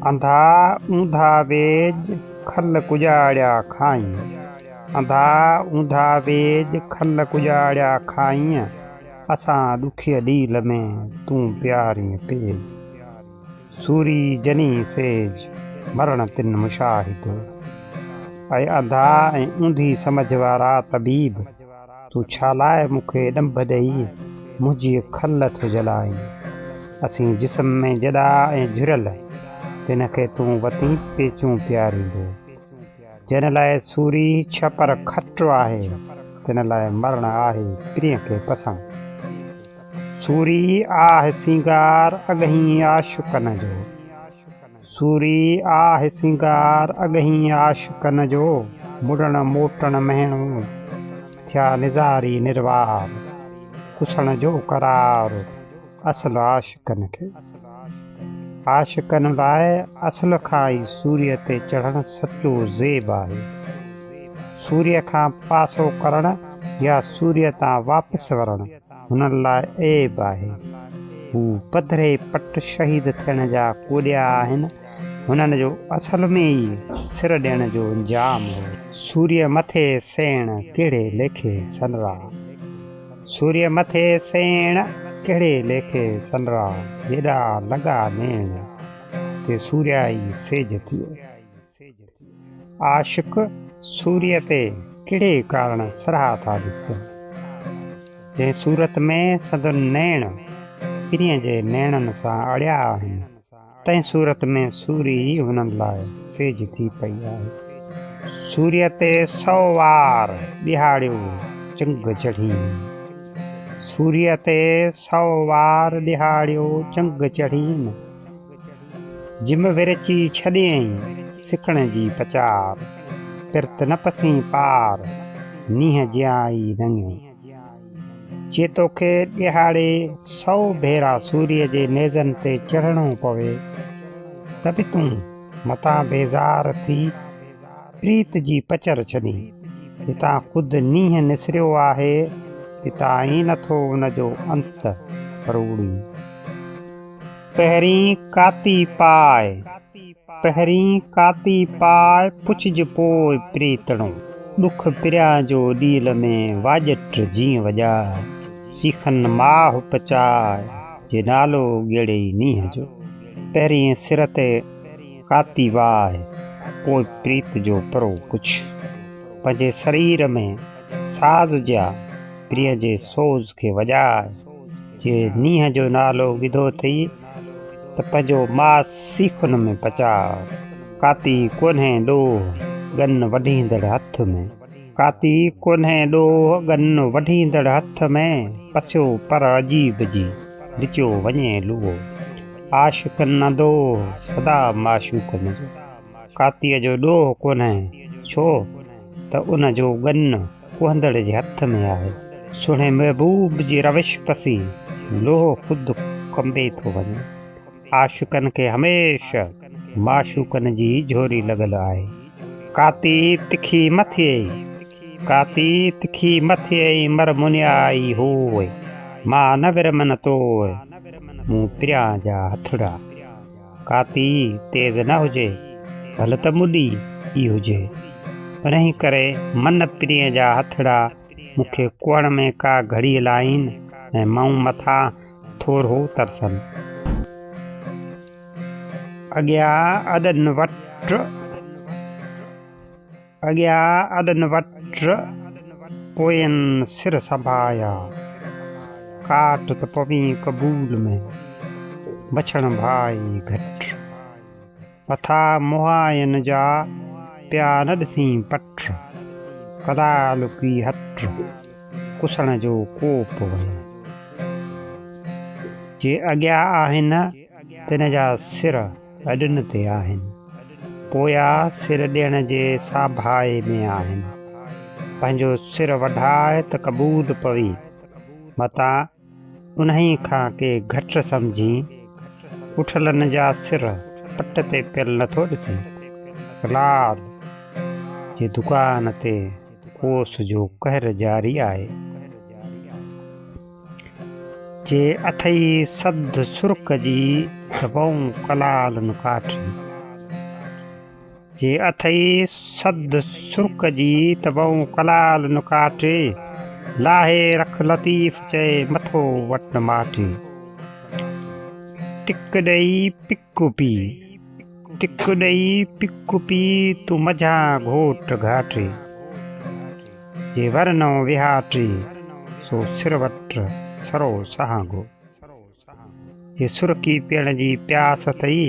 انڌا اونڌا ويڄ کل ڪڄاڙيا کائين. انڌا اونڌا ويڄ کل ڪڄاڙيا کائين، اسان ڏکيء ڏيل ۾ تون پيارين پيڄ. سوري جني سيج، مرڻ تن مشاهدو. اي انڌا ۽ اونڌي سمجهه وارا طبيب! تون ڇا لاء مون کي ڏنڀ ڏيئي منهنجي کل ٿو جلائين؟ اسين جسم ۾ جڏا ۽ جهريل، تن کي تون وتين پيچون پياريندو. جنھن لاء سوري ڇپر کٽ آهي، تنھن لاء مرڻ آهي پرينء کي پسڻ. سوري آهه سينگار اڳهين عاشقن جو. سوري آهه سينگار اڳهين عاشقن جو، مڙڻ موٽڻ مهڻو، ٿيا نظاري نروار، ڪسڻ جو قرار اصل عاشقن کي. عاشقن لاء اصل کان ئي سوريء تي چڙهڻ سچو زيب آهي. سوريء کان پاسو ڪرڻ يا سوريء تان واپس ورڻ هنن لاء عيب آهي. هو پڌري پٽ شهيد ٿيڻ جا ڪوڏيا آهن. هنن جو اصل ۾ ئي سر ڏيڻ جو انجام هو. سوريء مٿي سيڻ ڪهڙي ليکي سنرا. سوريء مٿي سيڻ ڪهڙي ليکي سنرا. جيڏا لڳا نيڻ تي سوريا ئي سيج ٿيو. عاشق سوريء تي ڪهڙي ڪارڻ سرها ٿا ڏسن؟ جنهن صورت ۾ سندن نيڻ پرينء جي نيڻن سان اڙيا آهن، تنهن صورت ۾ سوري ئي هنن لاء سيج ٿي پئي آهي. سوريء تي سئو وار ڏهاڙيو چنگ چڙهين. سوريء تي سئو وار ڏهاڙيو چنگ چڙهين. جم ورچي ڇڏيئين سڪڻ جي پچار، پرت نه پسين پار، نينهن جيان ئي نڱيو. جي توکي ڏهاڙي سئو ڀيرا سوريء جي نيزن تي چڙهڻو پوي ته به تون متان بيزار ٿي پريت جي پچر ڇڏين. جتان خود نينهن نسريو آهي، تتان ئي نٿو ان جو انت پروڙين. پهرين ڪاتي پاء، پهرين ڪاتي پاء، پڇج پوء پريتڻو. ڏک پريان جو ڏيل ۾، واڄٽ جيئن وڄاء. سيخن ماهه پچاء، جي نالو ڳيڙئي نينهن جو. پهرين سر تي ڪاتي واء، پوء پريت جو پرو پڇ. پنهنجي سرير ۾ ساز جيان پرينء جي سوز کي وڄاء. جي نينهن جو نالو ٻڌو اٿئي ته پنهنجو ماس سيخن ۾ پچاء. ڪاتي ڪونهي ڏوهه، ڳن وڍيندڙ هٿ ۾. ڪاتي ڪونهي ڏوهه، ڳن وڍيندڙ هٿ ۾. پسيو پر عجيب جي، وچيو وڃي لوئو. عاشقن نه ڏوهه، سدا معشوقن جو. ڪاتيء جو ڏوهه ڪونهي، ڇو ته ان جو ڳن ڪوهندڙ جي هٿ ۾ آهي. سهڻي محبوب جي روش پسي لوهه خود ڪنبي ٿو وڃي. عاشقن کي هميشه معشوقن جي جهوري لڳل آهي. ڪاتي تکي مه ٿئي، ڪاتي تکي مه ٿئي مر منيائي هوء، مان نه ورمن توء، مون پريان جا هٿڙا. ڪاتي تيز نه هجي، ڀل ته مڏي ئي هجي. انهيء ڪري من پرينء جا هٿڙا مون کي ڪوهڻ ۾ ڪا گهڙي لائين ۽ مئون مٿان ٿورو ترسن. اڳيان اڏن وٽ. اڳيان اڏن وٽ، پوين سر سنڀايا. ڪاٽ ته پوين قبول ۾، بڇڻ ڀائي گهٽ. مٿا مهائن جا، پيا نه ڏسين پٽ. ڪدا لڪي هٽ، ڪسڻ جو ڪو پوين. جي اڳيان آهن، تن جا سر اڏن تي آهن. پويان سر ڏيڻ جي ساڀائي ۾ آهن. پنهنجو سر وڍاء ته قبول پوي، متان انهيء کان ڪي گهٽ سمجهين. اٺلن جا سر پٽ تي پيل نٿو ڏسين. لال جي دڪان تي ڪوس جو قهر جاري آهي. جي اٿئي سڌ سرڪ جي، ته وئون ڪلالن ڪاٺي. جي اٿئي سڌ سرڪ جي ته وئون ڪلال نه ڪاٽي، لاهي رک لطيف چئي مٿو وٽ ماٽي. ٽڪ ڏئي پڪ پي، ٽڪ ڏئي پڪ پي تون منجهان گهوٽ گهاٽي. جي ورنئون وهاٽي، سو سر وٽ سرو سهانگو. جي سرڪي پيئڻ جي پياس اٿئي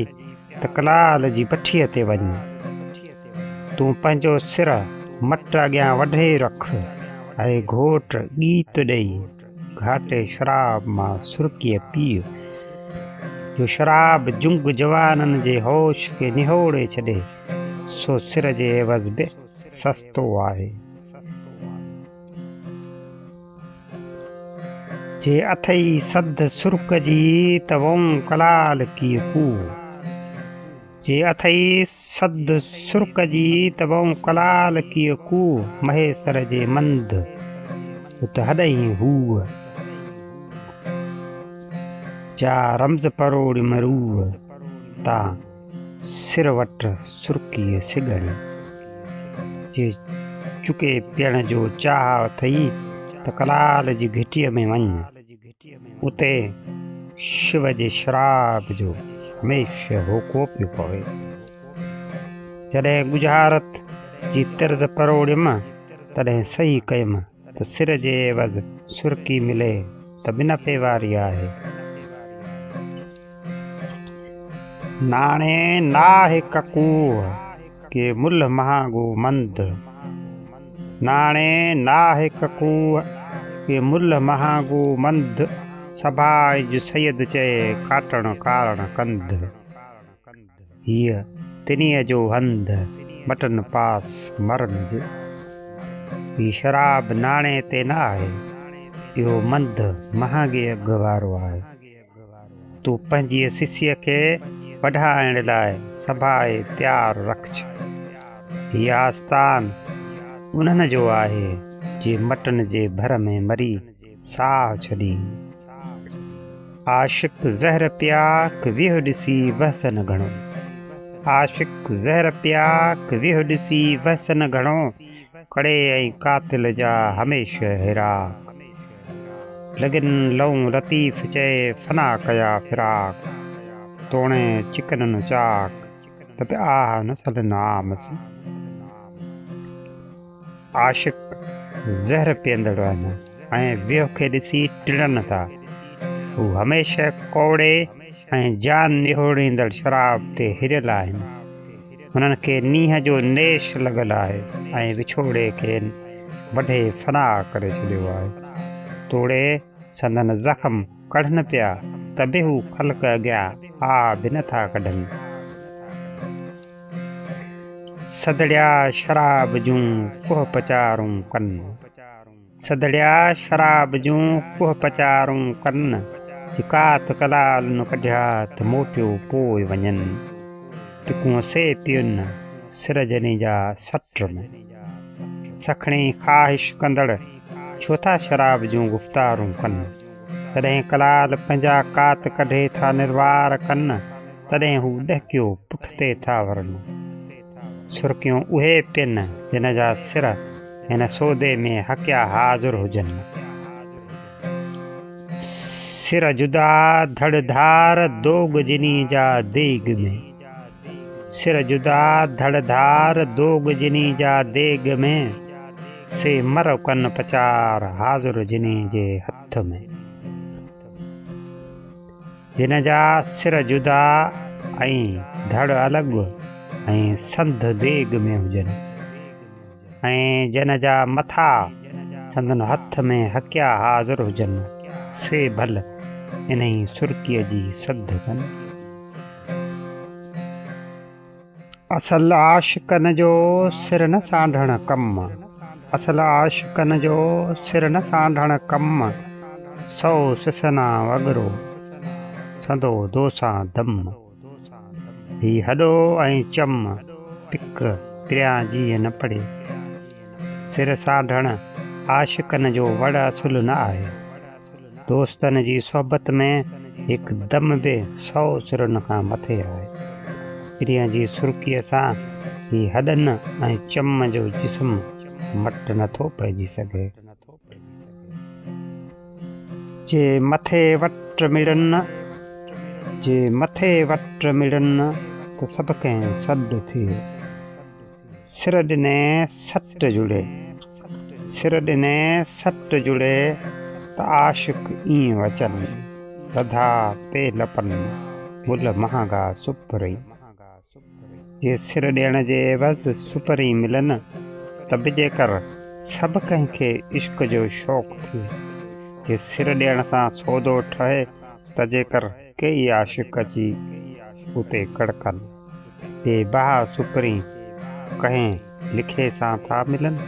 ته ڪلال جي بٺيء تي وڃ. تون پنهنجو سر مٽ اڳيان وڍي رک ۽ گهوٽ ڳيت ڏئي گهاٽي شراب مان سرڪيء پيء، جو شراب جنگ جوانن جي هوش کي نهوڙي ڇڏي، سو سر جي عيوض به سستو آهي. جي اٿئي سڌ سرڪ جي ته وئون ڪلال ڪيء ڪوهه. جي اٿئي سڌ سرڪ جي ته وئون ڪلال ڪيء ڪوهه مهيسر جي منڌ ات هڏئين هوء. جا رمز پروڙيم روح تان سر وٽ سرڪيء سگهڙي. جي چڪي پيئڻ جو چاهه اٿئي ته ڪلال جي گهٽيء ۾ وڃ. اتي شو جي شراب جو هميشه هوڪو پيو پوي. جڏهن ڳجهارت جي طرز پروڙيم، تڏهن صحيح ڪيم ته سر جي عيوض سرڪي ملي ته به نفعي واري آهي. ناڻي ناهه ڪڪوهه، ڪي ملهه مهانگو مند. ناڻي ناهه ڪڪوهه، ڪي ملهه مهانگو مند. سڀائج سيد چئي، ڪاٽڻ ڪارڻ ڪنڌ. هيء تنيء جو هنڌ، مٽن پاس مرن جي. هي شراب ناڻي تي نه آهي، اهو مند مهانگي اگهه وارو آهي. تون پنهنجيء سسيء کي وڍائڻ لاء سنڀائي تيار رکج. هي آستان انهن جو آهي، جي مٽن جي ڀر ۾ مري ساهه ڇڏين. عاشق زهر پياڪ ويهه ڏسي وهس نه گهڻو. عاشق زهر پياڪ ويهه ڏسي وهس نه گهڻو. ڪڙي ۽ قاتل جا هميشه هيراڪ. لڳن لئون لطيف چئي فنا ڪيا فراق. توڻي چڪنن چاڪ ته به آهه نه سلن عام سين. عاشق زهر پيئندڙ آهن ۽ ويهه کي ڏسي ٽڙن ٿا. هو هميشه ڪوڙي ۽ جان نهوڙيندڙ شراب تي هريل آهن. هنن کي نينهن جو نيش لڳل آهي ۽ وڇوڙي کين وڍي فنا ڪري ڇڏيو آهي. توڙي سندن زخم ڪڙهن پيا ته به هو خلق اڳيان آه به نه ٿا ڪڍن. سڌڙيا شراب جون ڪوهه پچارون ڪن. سڌڙيا شراب جون ڪوهه پچارون ڪن، جي ڪات ڪلال نه ڪڍيا ته موٽيو پوء وڃن. ٽڪون سي پين سر جني جا سٽ ۾. سکڻي خواهش ڪندڙ ڇو ٿا شراب جون گفتارون ڪن. جڏهن ڪلال پنهنجا ڪات ڪڍي ٿا نروار ڪن، تڏهن هو ڏهڪيو پٺتي ٿا ورن. سرڪيون اهي پين جن جا سر هن سودي ۾ حقيا حاضر هجن. سر جدا ڌڙ ڌار دوڳ جني جا ديڳ ۾. سر جدا ڌڙ ڌار دوڳ جني جا ديڳ ۾، سي مر ڪن پچار حاضر جني جي هٿ ۾. جن جا سر جدا ۽ ڌڙ الڳ ۽ سنڌ ديڳ ۾ هجن ۽ جن جا مٿا سندن هٿ ۾ حقيا حاضر هجن، سي ڀل انهي سرڪيء جي سڌ ڪن. اصل عاشقن جو سر نه سانڍڻ ڪم. اصل عاشقن جو سر نه سانڍڻ ڪم. سو سسنا وڳرو سندو دوسان دم. هي هڏو ۽ چم پڪ پريان جيء نه پڙي. سر سانڍڻ عاشقن جو وڙ اصل نه آهي. دوستن جي صحبت ۾ هڪ دم به سئو سرن کان مٿي آهي. پرينء جي سرڪيء سان هي هڏن ۽ چم جو جسم مٽ نٿو پئجي سگهي. جي مٿي وٽ مڙن، جي مٿي وٽ مڙن ته سڀ ڪنهن سڏ ٿئي. سر ڏني سٽ جڙي، سر ڏني سٽ جڙي ته عاشق ائين وچن، لڌا تي لپن، ملهه مهانگا سپرين. جي سر ڏيڻ جي عيوض سپرين ملن ته به جيڪر سڀ ڪنهن کي عشق جو شوق ٿئي. جي سر ڏيڻ سان سودو ٺهي ته جيڪر ڪيئي عاشق اچي اتي ڪڙڪن. بي بها سپرين ڪنهن لکي سان ٿا ملن؟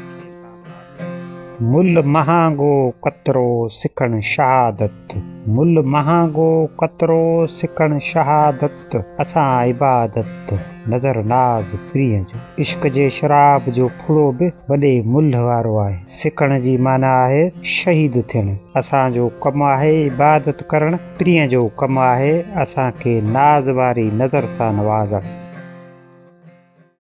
ملهه مهانگو قطرو سکڻ شهادت. ملهه مهانگو قطرو سکڻ شهادت. اسان عبادت نظر ناز پرينء جو. عشق جي شراب جو ڦڙو به وڏي ملهه وارو آهي. سکڻ جي معنيٰ آهي شهيد ٿيڻ. اسان جو ڪم آهي عبادت ڪرڻ، پرينء جو ڪم آهي اسان کي ناز واري نظر سان نوازڻ.